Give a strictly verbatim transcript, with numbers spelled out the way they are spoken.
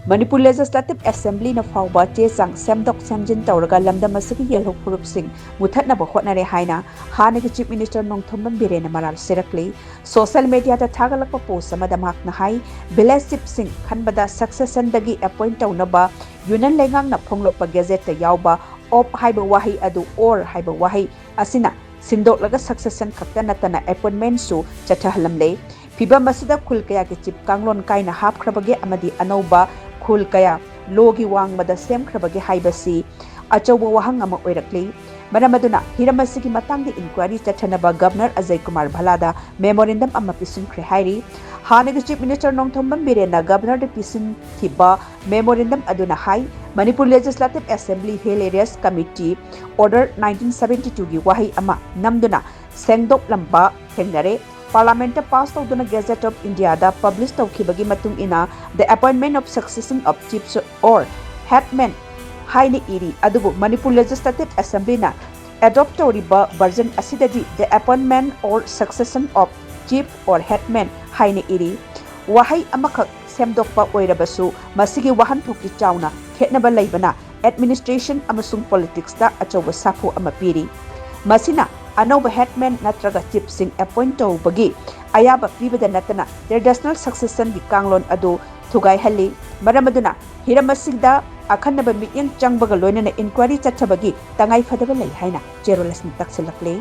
Manipur legislative ꯑꯦꯁꯦꯝꯕ꯭ꯂꯤꯅ ꯐꯥꯎꯕ ꯆꯦ ꯆꯥꯡ ꯁꯦꯝꯗꯣꯛ ꯁꯦꯝꯖꯤꯟ ꯇꯧꯔꯒ ꯂꯝꯗꯝ ꯑꯁꯤꯒꯤ ꯌꯦꯜꯍꯧ ꯐꯨꯔꯨꯞꯁꯤꯡ ꯃꯨꯊꯠꯅꯕ ꯍꯣꯠꯅꯔꯦ ꯍꯥꯏꯅ ꯍꯥꯟꯅꯒꯤ ꯆꯤꯐ ꯃꯤꯅꯤꯁꯇꯔ ꯅꯣꯡꯊꯣꯝꯕꯝ ꯕꯤꯔꯦꯟꯅ ꯃꯔꯥꯜ ꯁꯤꯔꯛꯂꯤ꯫ ꯁꯣꯁꯤꯌꯦꯜ ꯃꯤꯗꯤꯌꯥꯗ ꯊꯥꯒꯠꯂꯛꯄ ꯄꯣꯁ ꯑꯃꯗ ꯃꯍꯥꯛꯅ ꯍꯥꯏ, ꯚꯤꯂꯦꯖ ꯆꯤꯐꯁꯤꯡ ꯈꯟꯕꯗ ꯁꯛꯁꯦꯁꯟꯗꯒꯤ ꯑꯦꯄꯣꯏꯟꯠ ꯇꯧꯅꯕ ꯌꯨꯅꯤꯌꯟ ꯂꯩꯉꯥꯛꯅ ꯐꯣꯡꯂꯛꯄ ꯒꯦꯖꯦꯠꯇ ꯌꯥꯎꯕ ꯑꯣꯞ ꯍꯥꯏꯕ ꯋꯥꯍꯩ ꯑꯗꯨ ꯑꯣꯔ ꯍꯥꯏꯕ ꯋꯥꯍꯩ ꯑꯁꯤꯅ ꯁꯤꯟꯗꯣꯛꯂꯒ ꯁꯛꯁꯦꯁꯟ ꯈꯛꯇ ꯅꯠꯇꯅ ꯑꯦꯄꯣꯏꯟꯠꯃꯦꯟꯠꯁꯨ ꯆꯠꯊꯍꯜꯂꯝꯂꯦ꯫ ꯐꯤꯚꯝ ꯑꯁꯤꯗ ꯈꯨꯜ ꯀꯌꯥꯒꯤ ꯆꯤꯐ ꯀꯥꯡꯂꯣꯟ ꯀꯥꯏꯅ ꯍꯥꯞꯈ꯭ꯔꯕꯒꯦ ꯑꯃꯗꯤ ꯑꯅꯧꯕ ꯈꯨꯜ ꯀꯌꯥ ꯂꯣꯒꯤ ꯋꯥꯡꯃꯗ ꯁꯦꯝꯈ꯭ꯔꯕꯒꯦ ꯍꯥꯏꯕꯁꯤ ꯑꯆꯧꯕ ꯋꯥꯍꯪ ꯑꯃ ꯑꯣꯏꯔꯛꯂꯤ꯫ ꯃꯔꯝ ꯑꯗꯨꯅ ꯍꯤꯔꯝ ꯑꯁꯤꯒꯤ ꯃꯇꯥꯡꯗ ꯏꯟꯀ꯭ꯋꯥꯏꯔꯤ ꯆꯠꯊꯅꯕ ꯒꯚꯔꯅꯔ ꯑꯖꯌ ꯀꯨꯃꯥꯔ ꯚꯜꯂꯥꯗ ꯃꯦꯃꯣꯔꯦꯟꯗꯝ ꯑꯃ ꯄꯤꯁꯤꯟꯈ꯭ꯔꯦ ꯍꯥꯏꯔꯤ꯫ ꯍꯥꯟꯅꯒꯤ ꯆꯤꯐ ꯃꯤꯅꯤꯁꯇꯔ ꯅꯣꯡꯊꯣꯝꯕꯝ ꯕꯤꯔꯦꯟꯅ ꯒꯚꯔꯅꯔꯗ ꯄꯤꯁꯤꯟꯈꯤꯕ ꯃꯦꯃꯣꯔꯦꯟꯗꯝ ꯑꯗꯨꯅ ꯍꯥꯏ, Manipur legislative assembly hill areas committee order nineteen seventy ꯇꯨꯒꯤ ꯋꯥꯍꯩ ꯑꯃ ꯅꯝꯗꯨꯅ ꯁꯦꯡꯗꯣꯛꯂꯝꯕ ꯊꯦꯡꯅꯔꯦ꯫ ꯄꯥꯔꯂꯥꯃꯦꯟꯠꯇ ꯄꯥꯁ ꯇꯧꯗꯨꯅ ꯒꯦꯖꯦꯠ ꯑꯣꯐ ꯏꯟꯗꯤꯌꯥꯗ ꯄꯕ꯭ꯂꯤꯁ ꯇꯧꯈꯤꯕꯒꯤ ꯃꯇꯨꯡ ꯏꯟꯅ, "The appointment of succession of chiefs or headmen" ꯍꯥꯏꯅ ꯏꯔꯤ, ꯑꯗꯨꯕꯨ ꯃꯅꯤꯄꯨꯔ ꯂꯦꯖꯤꯁꯂꯦꯇꯤꯚ ꯑꯦꯁꯦꯝꯕ꯭ꯂꯤꯅ ꯑꯦꯗꯣꯞ ꯇꯧꯔꯤꯕ ꯚꯔꯖꯟ ꯑꯁꯤꯗꯗꯤ "The appointment or succession of chief or headman" ꯍꯥꯏꯅ ꯏꯔꯤ꯫ ꯋꯥꯍꯩ ꯑꯃꯈꯛ ꯁꯦꯝꯗꯣꯛꯄ ꯑꯣꯏꯔꯕꯁꯨ, ꯃꯁꯤꯒꯤ ꯋꯥꯍꯟꯊꯣꯛꯇꯤ ꯆꯥꯎꯅ ꯈꯦꯠꯅꯕ ꯂꯩꯕꯅ ꯑꯦꯗꯃꯤꯅꯤꯁꯇ꯭ꯔꯦꯁꯟ ꯑꯃꯁꯨꯡ ꯄꯣꯂꯤꯇꯤꯛꯁꯇ ꯑꯆꯧꯕ ꯁꯥꯐꯨ ꯑꯃ ꯄꯤꯔꯤ꯫ ꯃꯁꯤꯅ ꯑꯅꯧꯕ ꯍꯦꯗꯃꯦꯟ ꯅꯠꯇ꯭ꯔꯒ ꯆꯤꯐꯁꯤꯡ ꯑꯦꯄꯣꯏꯟꯠ ꯇꯧꯕꯒꯤ ꯑꯌꯥꯕ ꯄꯤꯕꯗ ꯅꯠꯇꯅ, ꯇ꯭ꯔꯦꯗꯤꯁꯅꯦꯜ ꯁꯛꯁꯦꯁꯟꯒꯤ ꯀꯥꯡꯂꯣꯟ ꯑꯗꯨ ꯊꯨꯒꯥꯏꯍꯜꯂꯤ꯫ ꯃꯔꯝ ꯑꯗꯨꯅ ꯍꯤꯔꯝ ꯑꯁꯤꯗ ꯑꯈꯟꯅꯕ ꯃꯤꯠꯌꯦꯡ ꯆꯪꯕꯒ ꯂꯣꯏꯅꯅ ꯏꯟꯀ꯭ꯋꯥꯏꯔꯤ ꯆꯠꯊꯕꯒꯤ ꯇꯉꯥꯏꯐꯗꯕ ꯂꯩ ꯍꯥꯏꯅ ꯆꯦꯔꯣꯜ ꯑꯁꯤꯅ ꯇꯛꯁꯤꯜꯂꯛꯂꯤ꯫